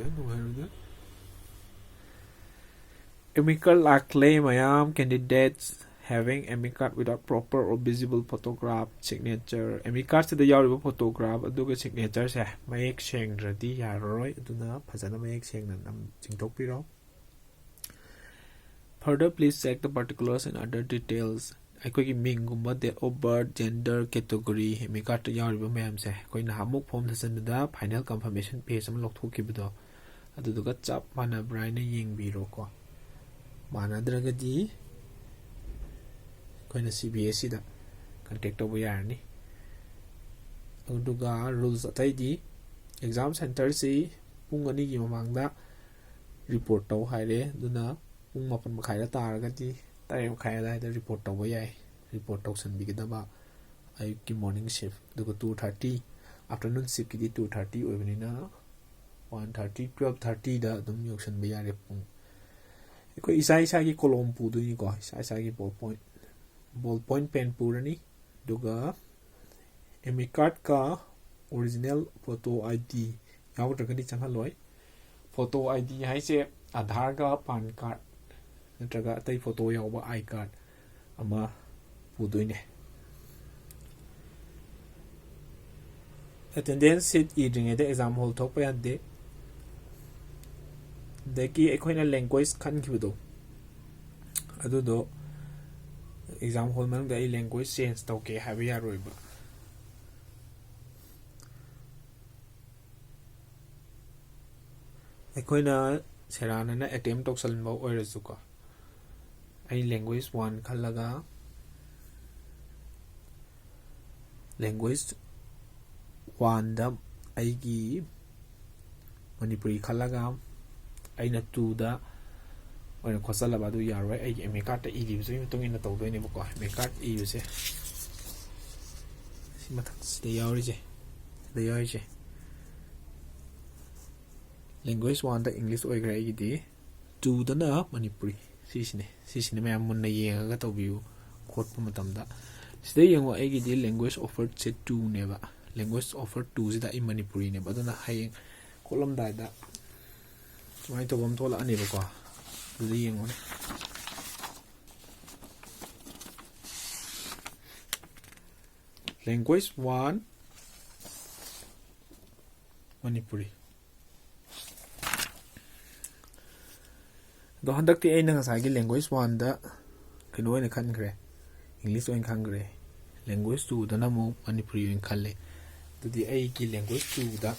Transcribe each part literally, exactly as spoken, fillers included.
ꯅꯨꯡꯉꯥꯏꯔꯣꯏꯗ꯫ Amicus ꯂꯥꯛꯂꯦ ꯃꯌꯥꯝ꯫ Candidates having amicus without proper or visible photograph, signature꯫ Amicus ꯁꯤꯗ ꯌꯥꯎꯔꯤꯕ photograph ꯑꯗꯨꯒ signature ꯁꯦ ꯃꯌꯦꯛ ꯁꯦꯡꯗ꯭ꯔꯗꯤ ꯌꯥꯔꯔꯣꯏ꯫ ꯑꯗꯨꯅ ꯐꯖꯅ ꯃꯌꯦꯛ ꯁꯦꯡꯅ ꯅꯝ-, ꯆꯤꯡꯊꯣꯛꯄꯤꯔꯣ꯫ Further, please check the particulars and other details꯫ ꯑꯩꯈꯣꯏꯒꯤ ꯃꯤꯡꯒꯨꯝꯕ, date of birth, gender, category, amicus ꯇ ꯌꯥꯎꯔꯤꯕ ꯃꯌꯥꯝꯁꯦ ꯑꯩꯈꯣꯏ ꯅꯍꯥꯟꯃꯨꯛ form ꯊꯥꯖꯤꯟꯕꯗ final confirmation page ꯑꯃ ꯂꯧꯊꯣꯛꯈꯤꯕꯗꯣ, ꯑꯗꯨꯗꯨꯒ ꯆꯞ ꯃꯥꯟꯅꯕ꯭ꯔꯥ ꯍꯥꯏꯅ ꯌꯦꯡꯕꯤꯔꯣꯀꯣ꯫ ꯃꯥꯟꯅꯗ꯭ꯔꯒꯗꯤ ꯑꯩꯈꯣꯏꯅ C B S E ꯗ contact ꯇꯧꯕ ꯌꯥꯔꯅꯤ꯫ ꯑꯗꯨꯒ rules ꯑꯇꯩꯗꯤ, exam center ꯁꯤ ꯄꯨꯡ ꯑꯅꯤꯒꯤ ꯃꯃꯥꯡꯗ report ꯇꯧ ꯍꯥꯏꯔꯦ꯫ ꯑꯗꯨꯅ ꯄꯨꯡ ꯃꯥꯄꯟ ꯃꯈꯥꯏꯗ ꯇꯥꯔꯒꯗꯤ ꯇꯔꯦꯠ ꯃꯈꯥꯏ ꯑꯗꯨꯋꯥꯏꯗ report ꯇꯧꯕ ꯌꯥꯏ꯫ Report ꯇꯧꯁꯟꯕꯤꯒꯗꯕ ꯑꯌꯨꯛꯀꯤ morning shift꯫ ꯑꯗꯨꯒ two thirty, afternoon shift ꯀꯤꯗꯤ two thirty ꯑꯣꯏꯕꯅꯤꯅ one thirty, twelve thirty ꯗ ꯑꯗꯨꯝ ꯌꯧꯁꯟꯕ ꯌꯥꯔꯦ ꯄꯨꯡ꯫ ꯑꯩꯈꯣꯏ ꯏꯁꯥ ꯏꯁꯥꯒꯤ ꯀꯣꯂꯣꯝ ꯄꯨꯗꯣꯏꯅꯤꯀꯣ, ꯏꯁꯥ ꯏꯁꯥꯒꯤ ball point, ball point pen ꯄꯨꯔꯅꯤ꯫ ꯑꯗꯨꯒ amicus ꯀ original photo I D ꯌꯥꯎꯗ꯭ꯔꯒꯗꯤ ꯆꯪꯍꯜꯂꯣꯏ꯫ Photo I D ꯍꯥꯏꯁꯦ ꯑꯙꯥꯔꯒ PAN card ꯅꯠꯇ꯭ꯔꯒ ꯑꯇꯩ photo ꯌꯥꯎꯕ I card ꯑꯃ ꯄꯨꯗꯣꯏꯅꯦ꯫ Attendance sheet ꯏꯗ꯭ꯔꯤꯉꯩꯗ exam hall ꯊꯣꯛꯄ ꯌꯥꯗꯦ꯫ ꯑꯗꯒꯤ ꯑꯩꯈꯣꯏꯅ language ꯈꯟꯈꯤꯕꯗꯣ, ꯑꯗꯨꯗꯣ exam hall ꯃꯅꯨꯡꯗ ꯑꯩ language change ꯇꯧꯒꯦ ꯍꯥꯏꯕ ꯌꯥꯔꯣꯏꯕ꯫ ꯑꯩꯈꯣꯏꯅ ꯁꯦꯔꯥꯟꯅꯅ attempt ꯇꯧꯁꯟꯕ ꯑꯣꯏꯔꯁꯨꯀꯣ, ꯑꯩ language one ꯈꯜꯂꯒ, language one ꯗ ꯑꯩꯒꯤ ꯃꯅꯤꯄꯨꯔꯤ ꯈꯜꯂꯒ ꯑꯩꯅ two ꯗ ꯑꯣꯏꯅ ꯈꯣꯠꯆꯜꯂꯕ ꯑꯗꯨ ꯌꯥꯔꯣꯏ꯫ ꯑꯩꯒꯤ amicus ꯇ ꯏꯔꯤꯕꯁꯤꯒꯤ ꯃꯇꯨꯡ ꯏꯟꯅ ꯇꯧꯗꯣꯏꯅꯦꯕꯀꯣ꯫ Amicus ꯏꯕꯁꯦ ꯁꯤ ꯃꯊꯛꯁꯤꯗ ꯌꯥꯎꯔꯤꯁꯦ, ꯁꯤꯗ ꯌꯥꯎꯔꯤꯁꯦ꯫ Language one ꯗ English ꯑꯣꯏꯈ꯭ꯔꯦ ꯑꯩꯒꯤꯗꯤ, two ꯗꯅ ꯃꯅꯤꯄꯨꯔꯤ꯫ ꯁꯤꯁꯤꯅꯦ, ꯁꯤꯁꯤꯅꯦ ꯃꯌꯥꯝ ꯃꯨꯟꯅ ꯌꯦꯡꯉꯒ ꯇꯧꯕꯤꯌꯨ ꯈꯣꯠꯄ ꯃꯇꯝꯗ꯫ ꯁꯤꯗ ꯌꯦꯡꯉꯣ, ꯑꯩꯒꯤꯗꯤ language offered ꯁꯦ two ꯅꯦꯕ꯫ Language offered two ꯁꯤꯗ ꯑꯩ ꯃꯅꯤꯄꯨꯔꯤꯅꯦꯕ꯫ ꯑꯗꯨꯅ ꯍꯌꯦꯡ ꯈꯣꯠꯂꯝꯗꯥꯏꯗ ꯁꯨꯃꯥꯏꯅ ꯇꯧꯕ ꯑꯃ ꯊꯣꯛꯂꯛꯑꯅꯦꯕꯀꯣ꯫ ꯑꯗꯨꯗ ꯌꯦꯡꯉꯣꯅꯦ, language one Manipuri꯫ ꯑꯗꯣ ꯍꯟꯗꯛꯇꯤ ꯑꯩꯅ ꯉꯁꯥꯏꯒꯤ language one ꯗ ꯀꯩꯅꯣ ꯑꯣꯏꯅ ꯈꯟꯈ꯭ꯔꯦ, English ꯑꯣꯏꯅ ꯈꯟꯈ꯭ꯔꯦ꯫ Language two ꯗꯅ ꯑꯃꯨꯛ ꯃꯅꯤꯄꯨꯔꯤ ꯑꯣꯏꯅ ꯈꯜꯂꯦ꯫ ꯑꯗꯨꯗꯤ ꯑꯩꯒꯤ language two ꯗ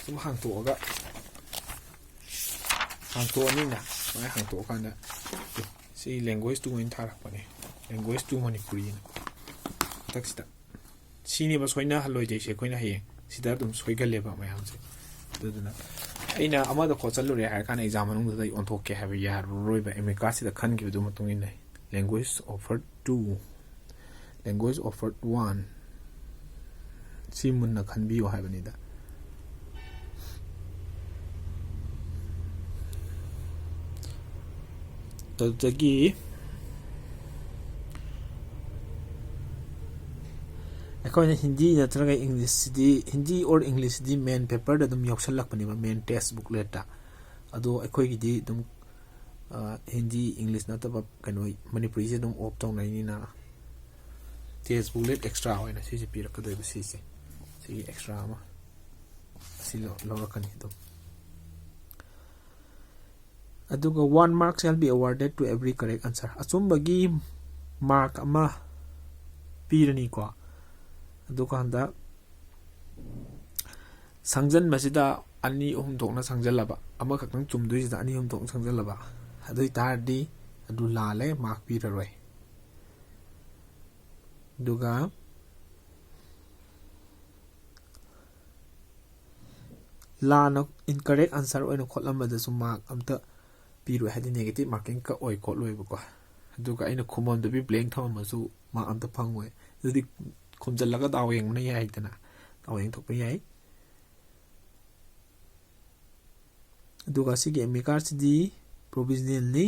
ꯁꯨꯝ ꯍꯥꯡꯇꯣꯛꯑꯒ, ꯍꯥꯡꯇꯣꯛꯑꯅꯤꯅ, ꯁꯨꯃꯥꯏꯅ ꯍꯥꯡꯇꯣꯛꯑꯀꯥꯟꯗ, ꯑꯦ, ꯁꯤ language two ꯑꯣꯏꯅ ꯊꯥꯔꯛꯄꯅꯦ, language two ꯃꯅꯤꯄꯨꯔꯤꯅ꯫ ꯃꯊꯛꯁꯤꯗ ꯁꯤꯅꯦꯕ ꯁꯣꯏꯅꯍꯜꯂꯣꯏꯗꯣꯏꯁꯦ ꯑꯩꯈꯣꯏꯅ ꯍꯌꯦꯡ꯫ ꯁꯤꯗ ꯑꯗꯨꯝ ꯁꯣꯏꯒꯜꯂꯦꯕ ꯃꯌꯥꯝꯁꯦ꯫ ꯑꯗꯨꯗꯨꯅ ꯑꯩꯅ ꯑꯃꯗ ꯈꯣꯠꯆꯜꯂꯨꯔꯦ ꯍꯥꯏꯔ ꯀꯥꯟꯗ exam ꯃꯅꯨꯡꯗꯨꯗ ꯑꯩ ꯑꯣꯟꯊꯣꯛꯀꯦ ꯍꯥꯏꯕ ꯌꯥꯔꯔꯣꯏꯕ, ꯑꯦꯃꯤꯀꯥꯁꯤꯗ ꯈꯟꯈꯤꯕꯗꯨ ꯃꯇꯨꯡ ꯏꯟꯅ꯫ Language offered two, language offered one, ꯁꯤ ꯃꯨꯟꯅ ꯈꯟꯕꯤꯌꯨ ꯍꯥꯏꯕꯅꯤꯗ꯫ ꯑꯗꯨꯗꯒꯤ ꯑꯩꯈꯣꯏꯅ ꯍꯤꯟꯗꯤ ꯅꯠꯇ꯭ꯔꯒ ꯏꯪꯂꯤꯁꯁꯤꯗꯤ, ꯍꯤꯟꯗꯤ or ꯏꯪꯂꯤꯁꯁꯤꯗꯤ main paper ꯗ ꯑꯗꯨꯝ ꯌꯥꯎꯁꯜꯂꯛꯄꯅꯦꯕ, main test booklet ꯇ꯫ ꯑꯗꯣ ꯑꯩꯈꯣꯏꯒꯤꯗꯤ ꯑꯗꯨꯝ, ꯑ, ꯍꯤꯟꯗꯤ, ꯏꯪꯂꯤꯁ ꯅꯠꯇꯕ ꯀꯩꯅꯣ, ꯃꯅꯤꯄꯨꯔꯤꯁꯦ ꯑꯗꯨꯝ opt ꯇꯧꯅꯩꯅꯤꯅ, test booklet extra ꯑꯣꯏꯅ ꯁꯤꯁꯦ ꯄꯤꯔꯛꯀꯗꯣꯏꯕ, ꯁꯤꯁꯦ, ꯁꯤꯒꯤ extra ꯑꯃ ꯑꯁꯤ ꯂꯧ-, ꯂꯧꯔꯛꯀꯅꯤ ꯑꯗꯨꯝ꯫ ꯑꯗꯨꯒ one mark shall be awarded to every correct answer, ꯑꯆꯨꯝꯕꯒꯤ mark ꯑꯃ ꯄꯤꯔꯅꯤꯀꯣ꯫ ꯑꯗꯨꯀꯥꯟꯗ ꯁꯪꯖꯟꯕꯁꯤꯗ ꯑꯅꯤ ꯑꯍꯨꯝ ꯊꯣꯛꯅ ꯁꯪꯖꯜꯂꯕ, ꯑꯃꯈꯛꯇꯪ ꯆꯨꯝꯗꯣꯏꯁꯤꯗ ꯑꯅꯤ ꯑꯍꯨꯝ ꯊꯣꯛꯅ ꯁꯪꯖꯜꯂꯕ, ꯑꯗꯨ ꯑꯣꯏꯇꯥꯔꯗꯤ ꯑꯗꯨ ꯂꯥꯜꯂꯦ, mark ꯄꯤꯔꯔꯣꯏ꯫ ꯑꯗꯨꯒ ꯂꯥꯟꯅ, incorrect answer ꯑꯣꯏꯅ ꯈꯣꯠꯂꯝꯕꯗꯁꯨ mark ꯑꯝꯇ ꯄꯤꯔꯣꯏ, ꯍꯥꯏꯗꯤ negative marking ꯀꯛꯑꯣꯏ ꯈꯣꯠꯂꯣꯏꯕꯀꯣ꯫ ꯑꯗꯨꯒ ꯑꯩꯅ ꯈꯨꯝꯃꯝꯗꯕꯤ blank ꯊꯝꯃꯝꯃꯁꯨ mark ꯑꯝꯇ ꯐꯪꯉꯣꯏ꯫ ꯑꯗꯨꯗꯤ ꯈꯨꯝꯖꯤꯜꯂꯒ ꯗꯥꯎ ꯌꯦꯡꯕꯅ ꯌꯥꯏꯗꯅ, ꯗꯥꯎ ꯌꯦꯡꯊꯣꯛꯄ ꯌꯥꯏ꯫ ꯑꯗꯨꯒ ꯁꯤꯒꯤ ꯑꯦꯃꯤꯀꯥꯁꯤꯗꯤ provisional ꯅꯤ,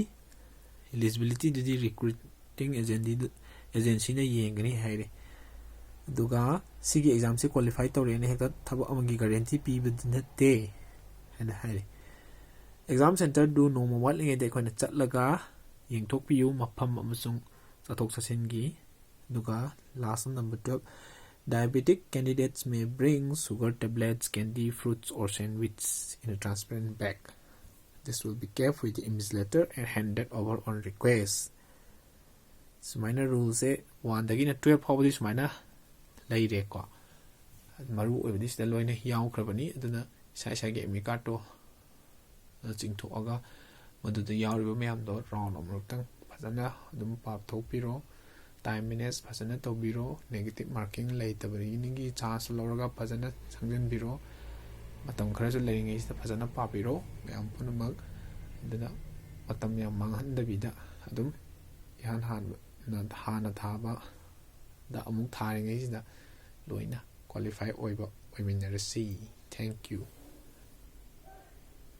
eligibility ꯗꯨꯗꯤ recruiting agency ꯗꯨ, agency ꯅ ꯌꯦꯡꯒꯅꯤ ꯍꯥꯏꯔꯦ꯫ ꯑꯗꯨꯒ ꯁꯤꯒꯤ exam ꯁꯦ qualify ꯇꯧꯔꯦꯅ ꯍꯦꯛꯇ ꯊꯕꯛ ꯑꯃꯒꯤ guarantee ꯄꯤꯕꯗꯤ ꯅꯠꯇꯦ꯫ ꯍꯥꯏꯅ ꯍꯥꯏꯔꯤ꯫ ꯑꯦꯛꯖꯥꯝ ꯁꯦꯟꯇꯔꯗꯨ ꯅꯣꯡꯃ ꯋꯥꯠꯂꯤꯉꯩꯗ ꯑꯩꯈꯣꯏꯅ ꯆꯠꯂꯒ ꯌꯦꯡꯊꯣꯛꯄꯤꯌꯨ, ꯃꯐꯝ ꯑꯃꯁꯨꯡ ꯆꯠꯊꯣꯛ ꯆꯠꯁꯤꯟꯒꯤ꯫ ꯑꯗꯨꯒ last number twelve, diabetic candidates may bring sugar tablets, candy, fruits or sandwich in a transparent bag. This will be kept with the invigilator and handed over on request. ꯁꯨꯃꯥꯏꯅ ꯔꯨꯜꯁꯦ ꯋꯥꯟꯗꯒꯤꯅ ꯇꯨꯌꯦꯜꯞ ꯐꯥꯎꯕꯗꯤ ꯁꯨꯃꯥꯏꯅ ꯂꯩꯔꯦꯀꯣ꯫ ꯃꯔꯨ ꯑꯣꯏꯕꯗꯤ ꯁꯤꯗ ꯂꯣꯏꯅ ꯌꯥꯎꯈ꯭ꯔꯕꯅꯤ꯫ ꯑꯗꯨꯅ ꯏꯁꯥ ꯏꯁꯥꯒꯤ ꯑꯦꯗꯃꯤꯠ ꯀꯥꯔꯠꯇꯣ ꯆꯤꯡꯊꯣꯛꯑꯒ ꯃꯗꯨꯗ ꯌꯥꯎꯔꯤꯕ ꯃꯌꯥꯝꯗꯣ ꯔꯥꯎꯟ ꯑꯃꯨꯔꯛꯇꯪ ꯐꯖꯅ ꯑꯗꯨꯝ ꯄꯥꯊꯣꯛꯄꯤꯔꯣ꯫ ꯇꯥꯏꯝ ꯃꯦꯅꯦꯖ ꯐꯖꯅ ꯇꯧꯕꯤꯔꯣ꯫ ꯅꯦꯒꯦꯇꯤꯞ ꯃꯥꯔꯀꯤꯡ ꯂꯩꯇꯕꯒꯤ ꯆꯥꯟꯁ ꯂꯧꯔꯒ ꯐꯖꯅ ꯁꯪꯖꯟꯕꯤꯔꯣ꯫ ꯃꯇꯝ ꯈꯔꯁꯨ ꯂꯩꯔꯤꯉꯩꯁꯤꯗ ꯐꯖꯅ ꯄꯥꯕꯤꯔꯣ ꯃꯌꯥꯝ ꯄꯨꯝꯅꯃꯛ꯫ ꯑꯗꯨꯅ ꯃꯇꯝ ꯌꯥꯝ ꯃꯥꯡꯍꯟꯗꯕꯤꯗ ꯑꯗꯨꯝ ꯏꯍꯥꯟ ꯍꯥꯟꯕ ꯍꯥꯟꯅ ꯊꯥꯕꯗ ꯑꯃꯨꯛ ꯊꯥꯔꯤꯉꯩꯁꯤꯗ ꯂꯣꯏꯅ ꯀ꯭ꯋꯥꯂꯤꯐꯥꯏ ꯑꯣꯏꯕ ꯑꯣꯏꯃꯤꯟꯅꯔꯁꯤ꯫ Thank you꯫